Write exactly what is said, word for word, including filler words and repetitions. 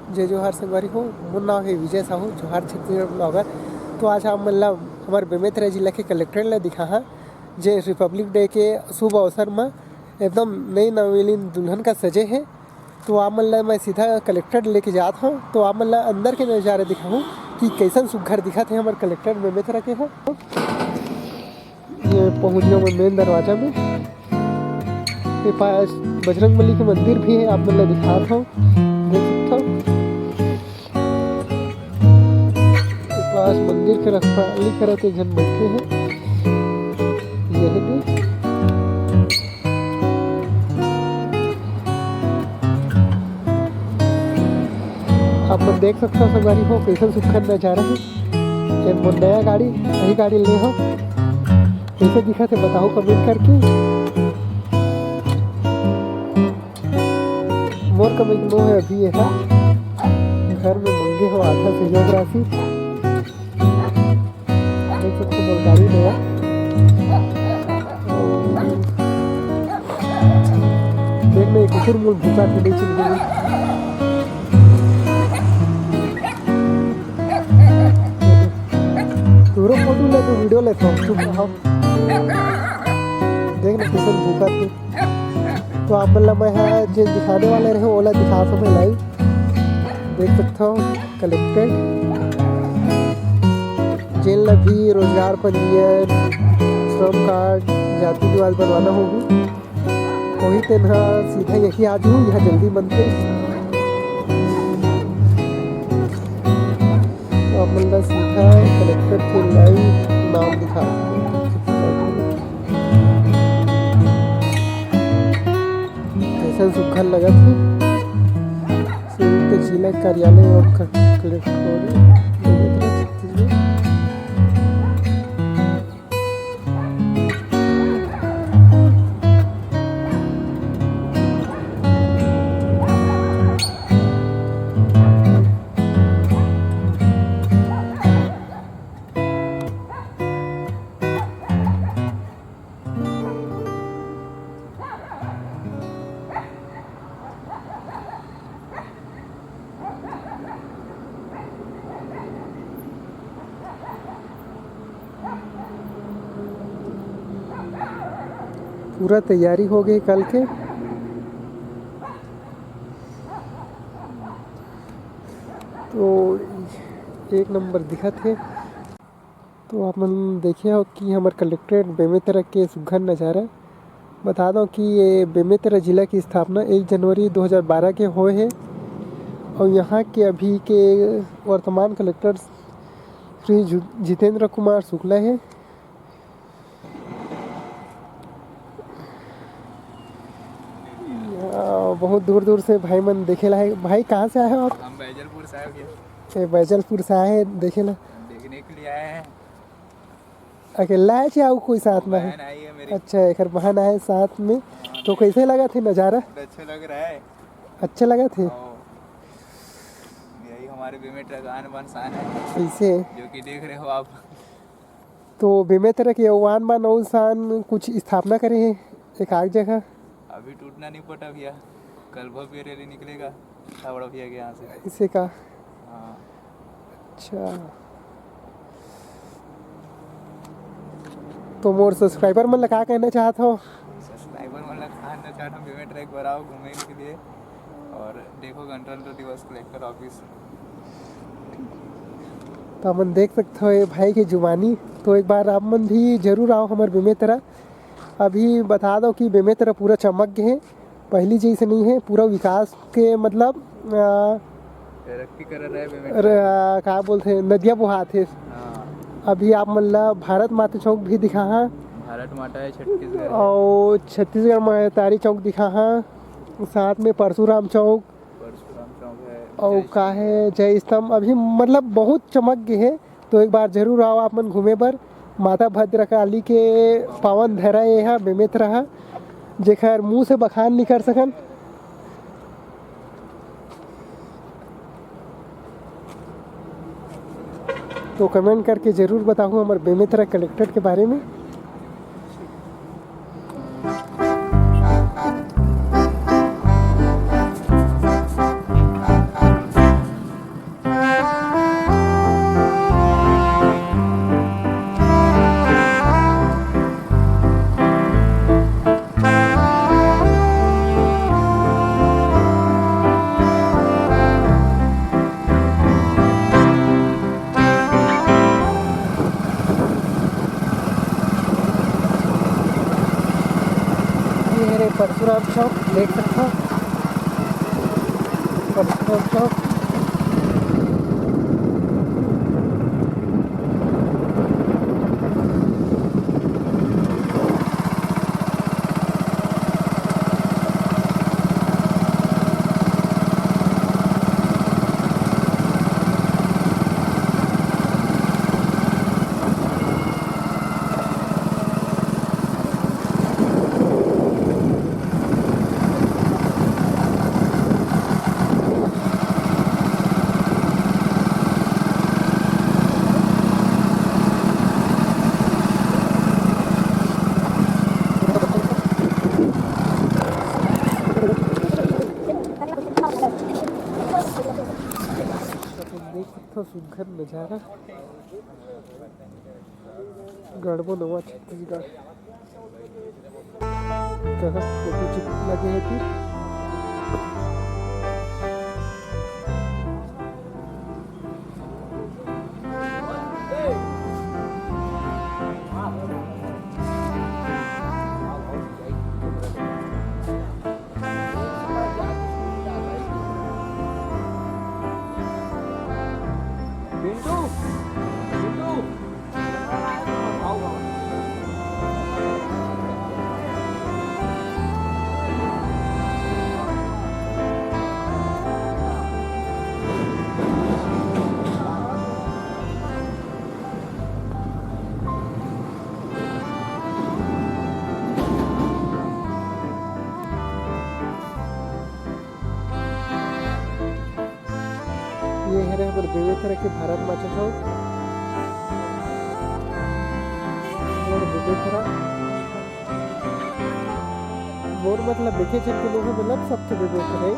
जय जोहार संगवारी हो, मोर नाम हे विजय साहू, जोहार छत्तीसगढ़ ब्लॉगर। तो आज आप मन ला हमर बेमेतरा जिला के कलेक्ट्रेट ला दिखाहां, जे रिपब्लिक डे के शुभ अवसर म एकदम नई नवेली दुल्हन का सजे हे। तो आप मन ला मैं सीधा कलेक्ट्रेट लेके जात हंव, तो आप मन ला अंदर के नजारे दिखाहूं कि कइसन सुघ्घर दिखत हे हमर कलेक्ट्रेट बेमेतरा के ह। ये पहुंच गए मैं मेन दरवाजा में। ये पास बजरंग बली के मंदिर भी है, आप मन ला दिखात हंव, देख सकत हव। ये पास मंदिर के रखवाली करत एक झन बैठे हैं, ये है। आप मन देख सकत हव संगवारी हो, कइसन सुघ्घर नजारा हे। ये मोर नया गाड़ी, नई गाड़ी ले हंव। कइसे दिखत हे बताहू कमेंट करके। मोर कमाई के मोह हे अभी ये ह। घर में मंगे हंव आधा सहयोग राशि। देख सकत हव मोर गाड़ी नया। देख ना, ये कुकुर मोर भूखा के नहीं चिन्हे। तोरो फोटो ले, तो वीडियो ले, तो चुप रहो। देख ना, कइसन भूखा थे। तो आप मन ला मैं ह जे दिखाने वाले रहे, ओला दिखात हंव मैं लाइव। देख सकत हव कलेक्ट्रेट, जेन ला भी रोजगार पंजीयन, श्रम कार्ड, जाति निवास बनवाना होही, वही तेन ह सीधा यही आ जहू, यहाँ जल्दी बनथे। तो आप मन ला सीधा कलेक्ट्रेट के लाइव नाम दिखा, कइसन सुघ्घर लगत हे। संयुक्त जिला कार्यालय एवं क-, कलेक्ट्रेट छत्तीसगढ़। पूरा तैयारी हो गई कल के, तो एक नंबर दिखत हे। तो आप मन देखे हो कि हमर कलेक्ट्रेट बेमेतरा के सुघ्घर नजारा। बता दो कि ये बेमेतरा जिला की स्थापना एक जनवरी दो हज़ार बारह के होए हे और यहाँ के अभी के वर्तमान कलेक्टर श्री जु-, जितेंद्र कुमार शुक्ला हे। आ, बहुत दूर दूर से भाई मन देखे ला हे। भाई, कहाँ से आए हो आप? हम बैजलपुर से आए भैया। ए, बैजलपुर से आए हैं देखे ला। देखने के लिए आए हैं। अकेला है या अउ कोई साथ में है? बहन आई है मेरी। अच्छा, एक बहन आए साथ में। हाँ, तो कैसे लगा थे नज़ारा? बहुत अच्छा लग रहा है। अच्छा लगा थे? हाँ। यही हमारे बेमेतरा का आन बान शान है। कैसे? जो कि देख रहे हो आप। तो बेमेतरा के आन बान अउ शान कुछ स्थापना करे हैं एक आध जगह? अभी टूटना नहीं पटा भैया, कल भव्य रैली निकलेगा। हावड़ा भैया के यहाँ से। इसे का? हाँ। अच्छा, तो मोर सब्सक्राइबर मन ला का कहना चाहत हो? सब्सक्राइबर मन ला कहना चाहत हूँ, बेमेतरा एक बार आओ घूमने के लिए और देखो गणतंत्र दिवस कलेक्टर ऑफिस। तो हमन देख सकते हो ये भाई की जुबानी। तो एक बार आप मन भी जरूर आओ हमर बेमेतरा। अभी बता दो कि बेमेतरा पूरा चमक गए हैं, पहली जैसे नहीं है, पूरा विकास के मतलब, आ, तरक्की कर रहा है बेमेतरा। र-, का बोलते हैं, नदिया बोहात है। हाँ। अभी आप मन ला भारत माता चौक भी दिखा हाँ। भारत माता है छत्तीसगढ़। और छत्तीसगढ़ महतारी चौक दिखा हाँ, साथ में परशुराम चौक। परशुराम चौक है। और जय का है, जय स्तंभ। अभी मतलब बहुत चमक गए है। तो एक बार जरूर आओ आप मन घूमे बर। माता भद्रकाली के पावन धरा ये हा बेमेतरा हा, जेकर मुंह से बखान नहीं कर सकन। तो कमेंट करके जरूर बताहू हमर बेमेतरा कलेक्टर के बारे में। चौक देख सकथव, पेट्रोल चौक। देख सकथव सुघ्घर नजारा, गढ़बो नवा छत्तीसगढ़। कहाँ फोटो चिप लगे हे फिर। पिंटू, पिंटू। ये हरे हमर बेमेतरा के भारत माता चौक। और बेमेतरा, मोर मतलब देखे छन के लोग, मतलब सबके बेमेतरा हे।